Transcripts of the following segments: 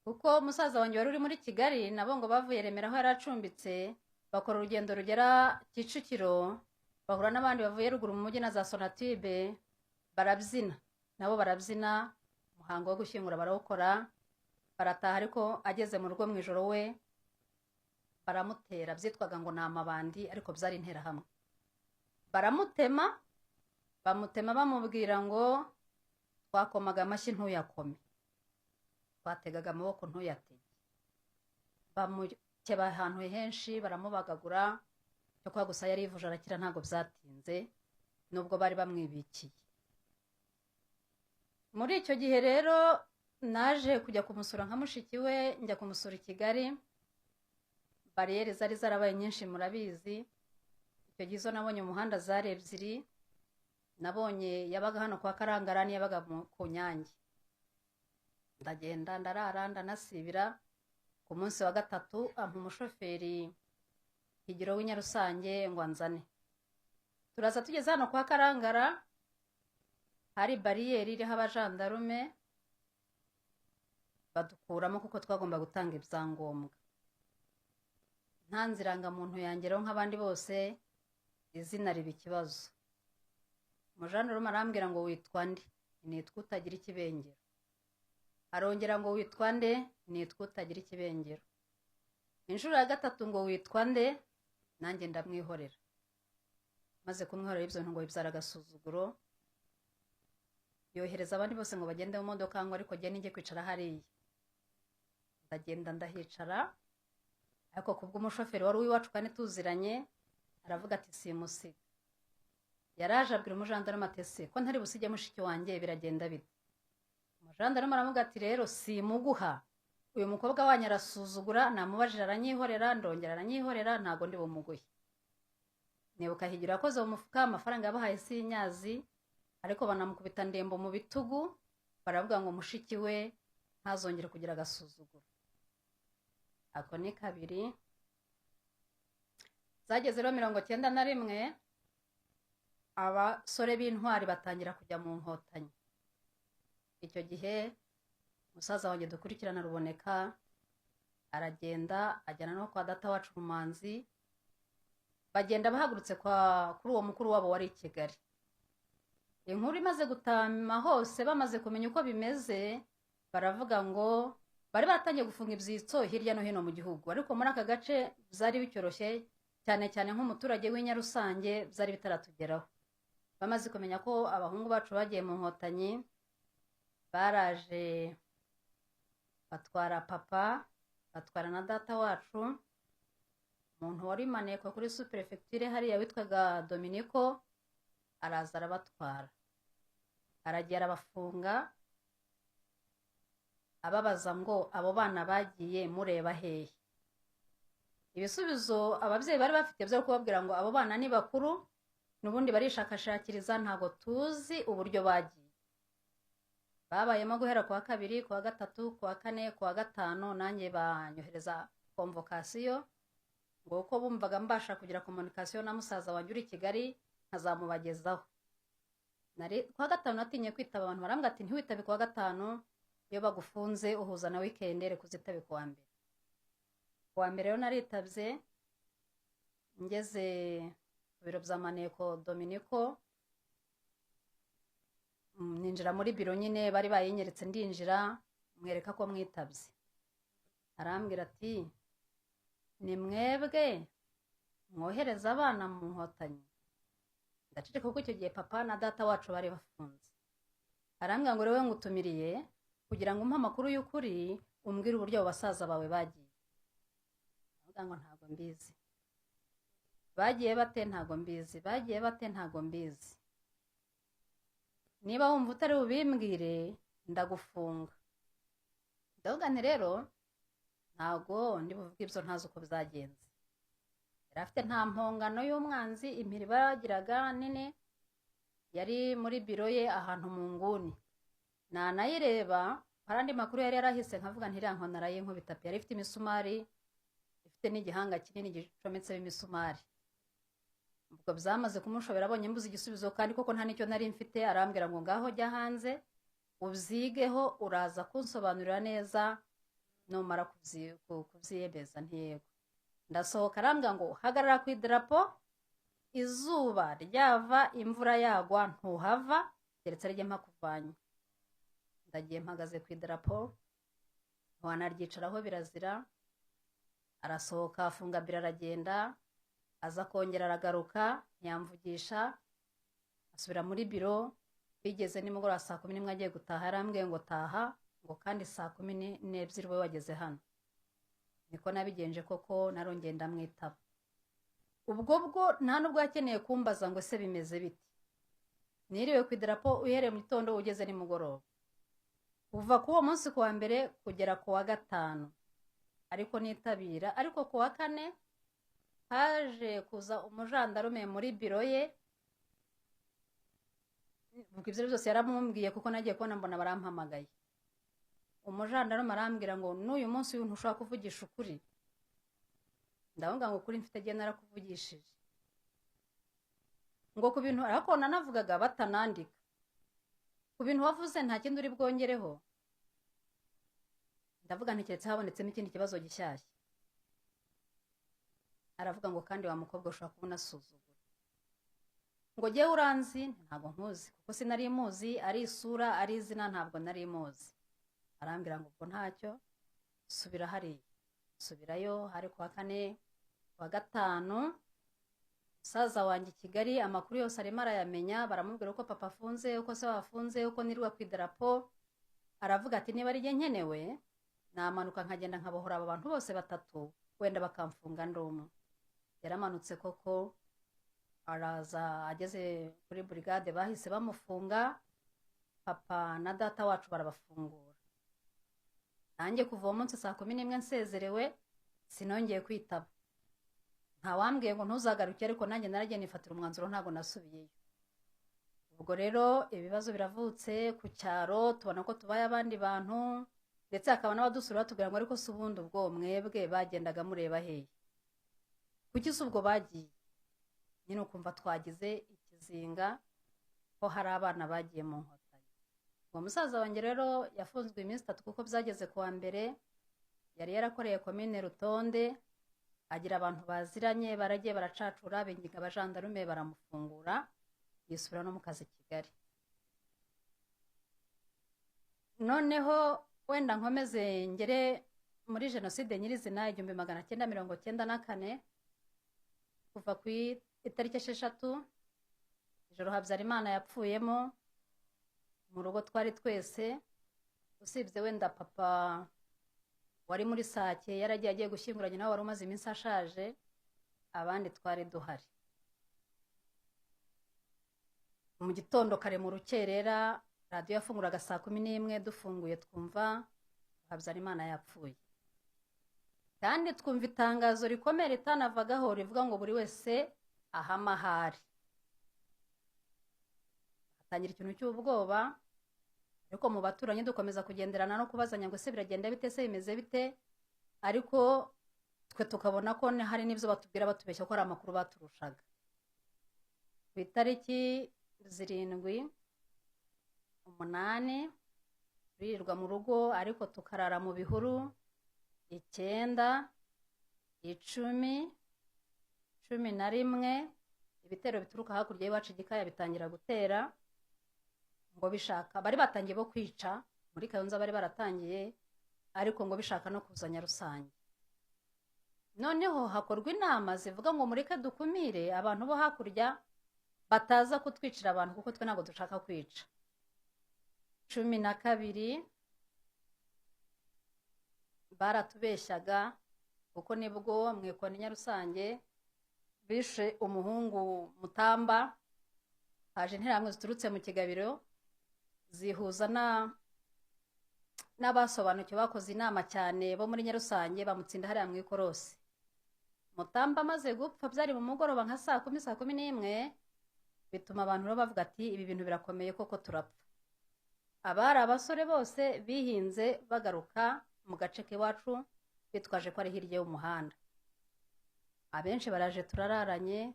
Kuko musaza wanjye wari uri muri Kigali, nabo ngo bavuye Remera aho yari acumbitse, bakora urugendo rugera Kicukiro, bahura n'abandi bavuye ruguru mu mujyi na za Sonatube, barabyina, nabo barabyina, umuhango wo gushyingura barawukora, barataha. Ariko ageze mu rugo mu ijoro we baramutera, byitwaga ngo ni amabandi ariko byari interahamwe. Baramutema, bamutema bamubwira ngo twakomaga amashyi ntuyakome, twategaga amaboko ntuyatege. Bamukeba ahantu henshi, baramubagagura. Cyo kwa gusa yarivuje arakira, ntabwo byatinze nubwo bari bamwibikiye. Muri icyo gihe rero naje kujya kumusura nka mushiki we, njya kumusura i Kigali. Bariyeri zari zarabaye nyinshi, murabizi. Icyo gihe izo nabonye mu muhanda zari ebyiri. Nabonye yabaga hano kwa Karangara n'iyabaga ku Nyange. Ndagenda, ndarara, ndanasibira. Ku munsi wa gatatu ampa umushoferi Higiro w'Inyarusange ngo anzane. Turaza, tugeze hano kwa Karangara hari bariyeri iriho abajandarume, badukuramo kuko twagomba gutanga ibyangombwa. Ntanze irangamuntu yanjye rero nk'abandi bose, izina riba ikibazo. Umujandarume arambwira ngo witwa nde? Nitwa Utagira Ikibengero. Arongera ngo witwa nde? Nitwa Utagira Ikibengero. Inshuro ya gatatu ngo witwa nde? Nanjye ndamwihorera. Maze kumwihorera, ibyo ngo bibyara agasuzuguro. Yohereza abandi bose ngo bagende mu modoka, ngo ariko jye nijye kwicara hariya. Ndagenda ndahicara, ariko kubw'umushoferi wari uw'iwacu kandi tuziranye, aravuga ati simusiga. Yaraje abwira umujandarume ati ese ko ntari busige mushiki wanjye, biragenda bite? Umujandarume aravuga ati rero simuguha, uyu mukobwa wanyu arasuzugura, namubajije aranyihorera, ndongera aranyihorera, ntago ndi bumuguhe. Nibuka Higiro yakoze mu mufuka, amafaranga yabahaye sinyazi, ariko banamukubita ndembo mu bitugu, baravuga ngo mushiki we ntazongere kugira agasuzuguro. Ako ni kabiri. Zageze rero 91, abasore b'intwari batangira kujya mu Nkotanyi. Icyo gihe musaza wanjye dukurikirana Ruboneka aragenda, ajyana no kwa data wacu Rumanzi, bagenda bahagurutse kwa kuri uwo mukuru wabo wari i Kigali. Inkuru imaze gutama hose, bamaze kumenya uko bimeze, baravuga ngo bari batangiye gufunga ibyitso hirya no hino mu gihugu, ariko muri aka gace byari bicyoroshye, cyane cyane nk'umuturage w'Inyarusange byari bitaratugeraho. Bamaze kumenya ko abahungu bacu bagiye mu Nkotanyi, baraje batwara papa, batwara na data wacu. Umuntu wari maneko kuri superefegitire hariya witwaga Dominiko araza arabatwara, aragiye arabafunga, ababaza ngo abo bana bagiye mureba hehe? Ibisubizo ababyeyi bari bafite byo kubabwira ngo abo bana ni bakuru, n'ubundi barishakashakiriza, ntabwo tuzi uburyo bagiye. Babayemo guhera ku wa kabiri, ku wa gatatu, ku wa kane, ku wa gatanu, nanjye banyohereza convocation, ngo uko bumvaga mbasha kugira communication na musaza wanjye uri i Kigali nkazamubagezaho. Ku wa gatanu natinye kwitaba abantu, barambwira ati ntiwitabe ku wa gatanu, iyo bagufunze uhuza na weekend, reka uzitabe ku wa mbere. Ku wa mbere rero naritabye, ngeze ku biro bya maneko Dominiko, ninjira muri biro nyine bari bayinyeretse, ndinjira mwereka ko mwitabye. Arambwira ati ni mwebwe mwohereza abana mu Nkotanyi? Ndaceceka kuko icyo gihe papa na data wacu bari bafunze. Arambwira ngo rero ngutumiriye kugira ngo umpe amakuru y'ukuri, umbwire uburyo abo basaza bawe bagiye. Ndavuga ngo ntabwo mbizi. Bagiye bate? Ntabwo mbizi. Bagiye bate? Ntabwo mbizi. Niba wumva utari bubimbwire ndagufunga. Ndavuga nti rero ntabwo ndi buvuge ibyo ntazi uko byagenze. Yari afite nta mpongano y'umwanzi, impiri bagiraga nini yari muri biro ye ahantu mu nguni, nanayireba hari andi makuru yari yarahise, nkavuga nti iriya nkoni arayinkubita pe. Yari ifite imisumari, ifite n'igihanga kinini gicometseho imisumari. Ubwo byamaze kumushobera, abonye mbuze igisubizo kandi koko nta n'icyo nari mfite, arambwira ngo ngaho jya hanze ubyigeho, uraza kunsobanurira neza Numara kubyiyemeza, ntiyego, ndasohoka. Arambwira ngo hagarara ku idarapo, izuba ryava, imvura yagwa, ntuhava keretse ari mpakuvanye. Ndagiye, mpagaze ku idarapo, wanaryicaraho birazira. Arasohoka, afunga biro, aragenda. Aza kongera aragaruka, ntiyamvugisha, asubira muri biro. Bigeze nimugoroba saa 11 agiye gutaha, yarambwiye ngo taha, ngo kandi saa 12 ube wageze hano. Niko nabigenje koko, narongeye ndamwitaba. Ubwo bwo nta nubwo yakeneye kumbaza ngo ese bimeze bite. Niriwe ku idarapo uhereye mu gitondo ugeze nimugoroba, kuva ku uwo munsi ku wa mbere kugera ku wa gatanu, ariko nitabira. Ariko ku wa kane haje kuza umujandarume muri biro ye. Ubwo ibyo byose yaramubwiye, kuko nagiye kubona mbona barampamagaye. Umujandarume arambwira ngo n'uyu munsi uyu ntushobora kuvugisha ukuri. Ndavuga ngo ukuri mfite gihe narakuvugishije, ngo ku bintu ariko nanavugaga batanandika, ku bintu wavuze nta kindi uri bwongereho. Ndavuga nti keretse habonetsemo ikindi kibazo gishyashya. Aravuga ngo kandi wa mukobwa ushobora kuba unasuzugura, ngo jyewe uranzi? Ntabwo nkuzi, kuko sinari muzi, ari isura ari izina ntabwo nari muzi. Arambwira ngo ubwo ntacyo, subira hariya. Subirayo, hari kuwa kane. Kuwa gatanu musaza wanjye i Kigali amakuru yose arimo arayamenya. Baramubwira uko papa afunze, uko se wafunze, uko nirwa ku idarapo. Aravuga ati niba ari nkenewe namanuka nkagenda nkabohora aba bantu bose batatu, wenda bakamfunga ndi umwe. Yaramanutse koko, araza. Ageze kuri burigade bahise bamufunga, papa na data wacu barabafungura. Nanjye kuva uwo munsi saa 11 nsezerewe, sinongeye kwitaba. Ntawambwiye ngo ntuzagaruke, ariko nanjye naragiye nifatira umwanzuro, ntabwo nasubiyeyo. Ubwo rero ibibazo biravutse ku cyaro, tubona ko tubaye abandi bantu, ndetse hakaba n'abadusura batubwira ngo ariko si ubundi ubwo mwebwe bagendaga mureba hehe, kuki si ubwo bagiye nyine? Ukumva twagize ikizinga ko hari abana bagiye mu nkotanyi. Uwo musaza wanjye rero yafunzwe iminsi 3, kuko byageze ku wa mbere. Yari yarakoreye komine Rutonde, agira abantu baziranye, baragiye baracacura, binginga abajandarume baramufungura, yisubira no mu kazi i Kigali. Noneho wenda nkomeze ngere muri jenoside nyirizina, 1994, kuva ku itariki 6, ijoro Habyarimana yapfuyemo. Mu rugo twari twese, usibye wenda papa wari muri Sake yaragiye agiye gushyingura nyina wari umaze iminsi ashaje, abandi twari duhari. Mu gitondo kare mu rukerera, radiyo yafunguraga saa 11, dufunguye twumva Habyarimana yapfuye, kandi twumva itangazo rikomeye ritanavagaho rivuga ngo buri wese ahama ahari. Hatangira ikintu cy'ubwoba, ariko mu baturanyi dukomeza kugenderana no kubazanya ngo ese biragenda bite, se bimeze bite? Ariko twe tukabona ko hari n'ibyo batubwira batubeshya, ko ari amakuru baturushaga. Ku itariki 7, 8 turirirwa mu rugo, ariko tukarara mu bihuru. 9, 10, 11, ibitero bituruka hakurya y'iwacu Gikaya bitangira gutera, ngo bishaka bari batangiye bo kwica muri Kayonza, bari baratangiye, ariko ngo bishaka no kuza Nyarusange. Noneho hakorwa inama zivuga ngo mureke dukumire abantu bo hakurya bataza kutwicira abantu, kuko twe ntabwo dushaka kwica. 12 baratubeshyaga, kuko nibwo mu ikoni Nyarusange bishe umuhungu Mutamba. Haje interahamwe ziturutse mu Kigabiro zihuza n'abasobanukiwe bakoze inama cyane bo muri Nyarusange, bamutsinda hariya mu ikorosi. Mutamba amaze gupfa, byari mu mugoroba nka saa 10, saa 11, bituma abantu rero bavuga ati ibi bintu birakomeye koko turapfa. Abari abasore bose bihinze bagaruka mu gace k'iwacu, bitwaje ko ari hirya y'umuhanda. Abenshi baraje turararanye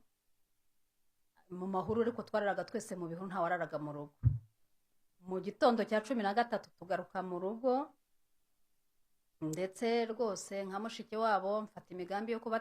mu mahuru, ariko twararaga twese mu bihuru, ntawararaga mu rugo. Mu gitondo cya 13 tugaruka mu rugo. Ndetse rwose nka mushiki wabo mfata imigambi yo kuba